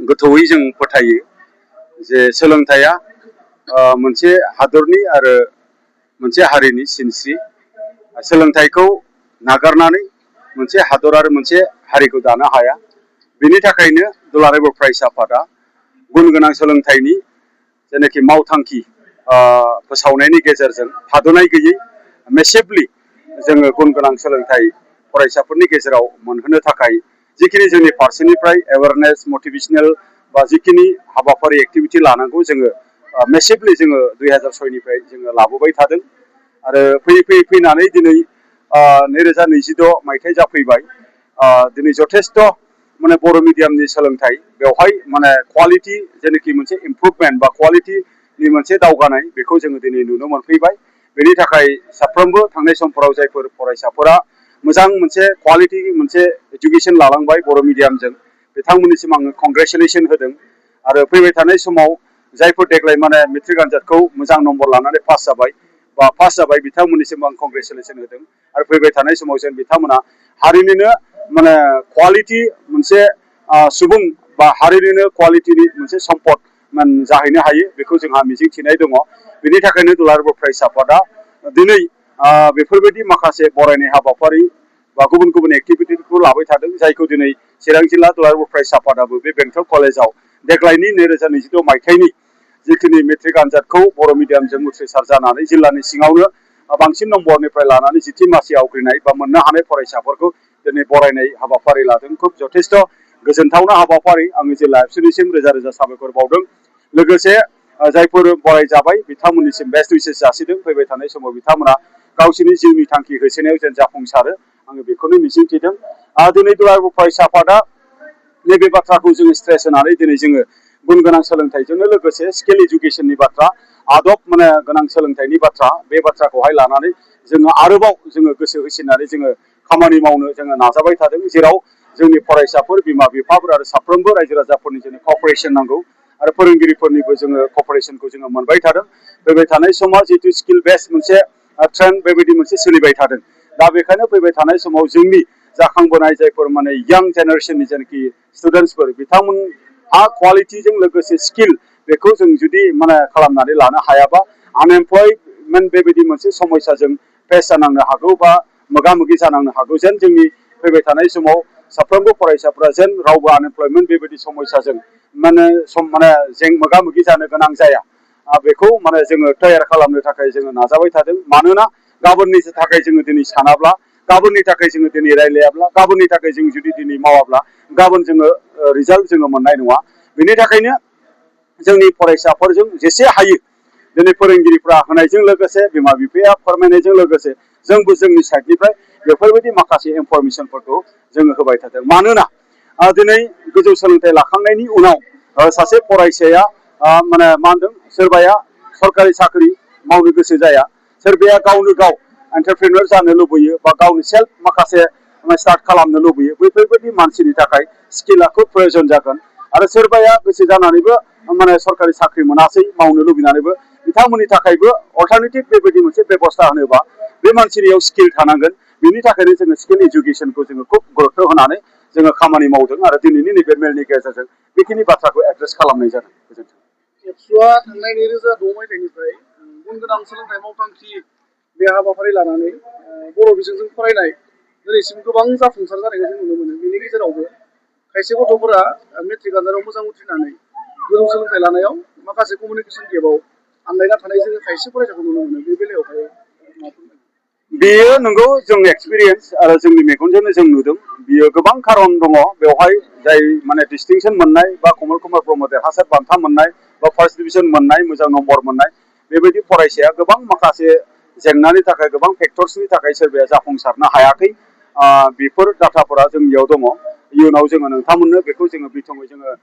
गोथौयै जों फोथायो जे सोलोंथाइया मोनसे हादरनि आरो मोनसे हारिनि सिनस्रि। सोलोंथाइखौ नागारनानै मोनसे हादर आरो मोनसे हारिखौ दानो हाया। बेनि थाखायनो दुलाराय बर' फरायसा आफादा गुन गोनां सोलोंथाइनि जेनाखि मावथांखि फोसावनायनि गेजेरजों थाद'नाय गैयै मेसिभलि जोङो गुन गोनां सोलोंथाइ फरायसाफोरनि गेजेराव मोनहोनो थाखाय जिखिनि जोंनि फारसेनिफ्राय एवारनेस मटिभेशनेल बा जिखिनि हाबाफारि एक्टिभिटि लानांगौ जोङो मेसिभलि जोङो 2006निफ्राय जोङो लाबोबाय थादों आरो फैयै फैनानै दिनै 2026 मायथाइ जाफैबाय। दिनै जथेस्थ माने बर' मिडियामनि सोलोंथाइ बेवहाय माने क्वालिटि जेनाखि मोनसे इमप्रुभमेन्ट बा क्वालिटिनि मोनसे दावगानाय बेखौ जोङो दिनै नुनो मोनफैबाय। बेनि थाखाय साफ्रोमबो थांनाय समफोराव जायफोर फरायसाफोरा मोजां मोनसे क्वालिटि मोनसे एजुकेसन लालांबाय बर' मिडियामजों बिथांमोननिसिम आङो कंग्रेचुलेसन होदों आरो फैबाय थानाय समाव जायफोर देग्लाय माने मेट्रिक आनजादखौ मोजां नम्बर लानानै पास जाबाय बिथांमोननिसिम आं कंग्रेचुलेसन होदों आरो फैबाय थानाय समाव जों बिथांमोना हारिनिनो माने क्वालिटि मोनसे सुबुं बा हारिनिनो क्वालिटिनि मोनसे सम्पद जाहैनो हायो बेखौ जोंहा मिजिंथिनाय दङ। बेनि थाखायनो दुलाराय बर' फरायसा आफादा दिनै बेफोरबायदि माखासे बरायनाय हाबाफारि बा गुबुन गुबुन एक्टिभिटिखौ लाबाय थादों जायखौ दिनै चिरां जिल्ला दुलाराय बर' फरायसा आफादाबो बे बेंटल कलेजाव देग्लायनि 2026 मायथाइनि जिखिनि मेट्रिक आनजादखौ बर' मिडियामजों उथ्रिसार जानानै जिल्लानि सिङावनो बांसिन नम्बरनिफ्राय लानानै जिथि मासि आवग्रिनाय बा मोननो हानाय फरायसाफोरखौ दिनै बरायनाय हाबाफारि लादों। खुब जथेस्थ गोजोनथावना हाबाफारि। आङो जिल्ला एबसुनिसिम रोजा रोजा साबायखर बावदों। लोगोसे जायफोर बरायजाबाय बिथांमोननिसिम बेस्ट उइसेस जासिदों। फैबाय थानाय समाव बिथांमोना गावसोरनि जिउनि थांखि होसोनायाव जेन जाफुंसारो आङो बेखौनो मिजिंथिदों। दिनै दुलाराय बर' फरायसा आफादा नैबे बाथ्राखौ जोङो स्ट्रेस होनानै दिनै जोङो गुन गोनां सोलोंथाइजोंनो लोगोसे स्किल इडुकेसननि बाथ्रा आदब माने गोनां सोलोंथाइनि बाथ्रा बे बाथ्राखौहाय लानानै जोङो आरोबाव जोङो गोसो होसिननानै जोङो खामानि मावनो जोङो नाजाबाय थादों। जेराव जोंनि फरायसाफोर बिमा बिफाफोर आरो साफ्रोमबो रायजो राजाफोरनि जोंनो कपारेसन नांगौ आरो फोरोंगिरिफोरनिबो जोङो कपारेसनखौ जोङो मोनबाय थादों। फैबाय थानाय समाव जिहेतु स्किल बेस्ड मोनसे ट्रेन्ड बेबायदि मोनसे सोलिबाय थादों। दा बेखायनो फैबाय थानाय समाव जोंनि जाखांबोनाय जायफोर माने यां जेनेरेसननि जेनाखि स्टुडेन्टसफोर बिथांमोनहा क्वालिटिजों लोगोसे स्किल बेखौ जों जुदि माने खालामनानै लानो हायाबा आनएमप्लयमेन्ट बेबायदि मोनसे समस्याजों फेस जानांनो हागौ बा मोगा मोगि जानांनो हागौ। जेन जोंनि फैबाय थानाय समाव साफ्रोमबो फरायसाफोरा जेन रावबो आनएमप्लयमेन्ट बेबायदि समस्याजों माने मोगा मोगि जानो गोनां जाया बेखौ माने जोङो तैयार खालामनो थाखाय जोङो नाजाबाय थादों। मानोना गाबोननि थाखाय जोङो दिनै सानाब्ला गाबोननि थाखाय जोङो दिनै रायलायाब्ला गाबोननि थाखाय जों जुदि दिनै मावाब्ला गाबोन जोङो रिजाल्ट जोङो मोननाय नङा। बेनि थाखायनो जोंनि फरायसाफोरजों जेसे हायो दिनै फोरोंगिरिफ्रा होनायजों लोगोसे बिमा बिफाया फोरमायनायजों लोगोसे जोंबो जोंनि साइडनिफ्राय बेफोरबायदि माखासे इनफरमेसनफोरखौ जोङो होबाय थादों। मानोना दिनै गोजौ सोलोंथाइ लाखांनायनि उनाव सासे फरायसाया माने मा होनदों सोरबाया सरकारि साख्रि मावनो गोसो जाया, सोरबाया गावनो गाव एन्टारप्रेनर जानो लुबैयो बा गावनि सेल्फ माखासे स्टार्ट खालामनो लुबैयो। बैफोरबायदि मानसिनि थाखाय स्किला खुब प्रयजन जागोन। आरो सोरबाया गोसो जानानैबो माने सरकारि साख्रि मोनासै मावनो लुबैनानैबो बिथांमोननि थाखायबो अल्टारनेटिभ बेबायदि मोनसे बेबस्था होनोबा बे मानसिनियाव स्किल थानांगोन। बिनि थाखायनो जोङो स्किल इडुकेसनखौ जोङो खुब गुरुत्त होनानै जोङो खामानि मावदों आरो दिनैनि नैबे मेलनि गेजेरजों बेखिनि बाथ्राखौ एड्रेस खालामनाय जादों। गोजोन्थों। एबसुआ थांनाय 2006 मायथाइनिफ्राय गुन गोनां सोलोंथाइ मावथांखि बे हाबाफारि लानानै बर' बिजोंजों फरायनाय दिनैसिम गोबां जाफुंसार जानायखौ जों नुनो मोनो। बेनि गेजेरावबो खायसे गथ'फोरा मेट्रिक आनजादाव मोजां उथ्रिनानै गोजौ सोलोंथाइ लानायाव माखासे कमिउनिकेसन गेपआव आन्दायना थानाय जोङो खायसे फरायसाखौ नुनो मोनो। बे बेलायावहाय बेयो नंगौ जों एक्सपिरियेन्स आरो जोंनि मेगनजोंनो जों नुदों। बियो गोबां खारन दङ बेवहाय जाय माने डिस्टिंसन मोननाय बा कमल कुमार ब्रह्म देरहासार बान्था मोननाय बा फार्स्ट डिभिजन मोननाय मोजां नम्बर मोननाय बेबायदि फरायसाया गोबां माखासे जेंनानि थाखाय गोबां फेक्टर्सनि थाखाय सोरबाया जाफुंसारनो हायाखै। बेफोर डाटाफोरा जोंनियाव दङ। इयुनाव जोङो नोंथांमोननो बेखौ जोङो बिथङै जोङो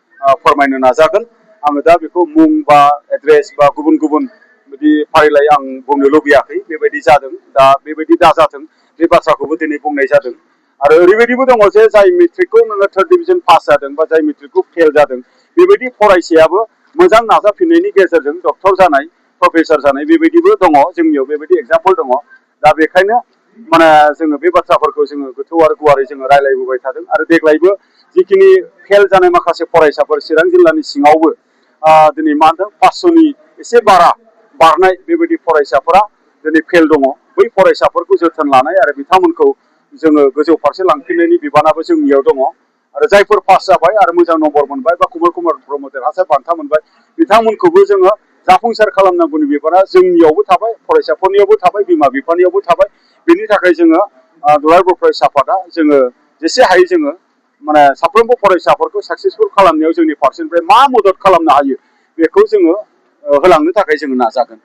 फोरमायनो नाजागोन। आङो दा बेखौ मुं बा एड्रेस बा गुबुन गुबुन बिदि फारिलाइ आं बुंनो लुबैयाखै। बेबायदि जादों दा बेबायदि दाजाथों बे बाथ्राखौबो दिनै बुंनाय जादों। आरो ओरैबायदिबो दङ जे जाय मेट्रिकखौ नोङो 3rd डिभिजन पास जादों बा जाय मेट्रिकखौ फेल जादों बेबायदि फरायसायाबो मोजां नाजाफिननायनि गेजेरजों डक्टर जानाय प्रफेसर जानाय बेबायदिबो दङ। जोंनियाव बेबायदि एग्जाम्पल दङ। दा बेखायनो माने जोङो बे बाथ्राफोरखौ जोङो गोथौ आरो गुवारै जोङो रायलायबोबाय थादों। आरो देग्लायबो जिखिनि फेल जानाय माखासे फरायसाफोर चिरां जिल्लानि सिङावबो दिनै मा होनदों 500नि एसे बारनाय बेबायदि फरायसाफोरा दिनै फेल दङ। बै फरायसाफोरखौ जोथोन लानाय आरो बिथांमोनखौ जोङो गोजौ फारसे लांफिननायनि बिबानाबो जोंनियाव दङ। आरो जायफोर पास जाबाय आरो मोजां नम्बर मोनबाय बा कमल कुमार ब्रह्म देरहासार बान्था मोनबाय बिथांमोनखौबो जोङो जाफुंसार खालामनांगौनि बिबाना जोंनियावबो थाबाय, फरायसाफोरनियावबो थाबाय, बिमा बिफानियावबो थाबाय। बेनि थाखाय जोङो दुलाराय बर' फरायसा आफादा जोङो जेसे हायो जोङो माने साफ्रोमबो फरायसाफोरखौ साक्सेसफुल खालामनायाव जोंनि फारसेनिफ्राय मा मदद खालामनो हायो बेखौ जोङो होलांनो थाखाय जोङो नाजागोन।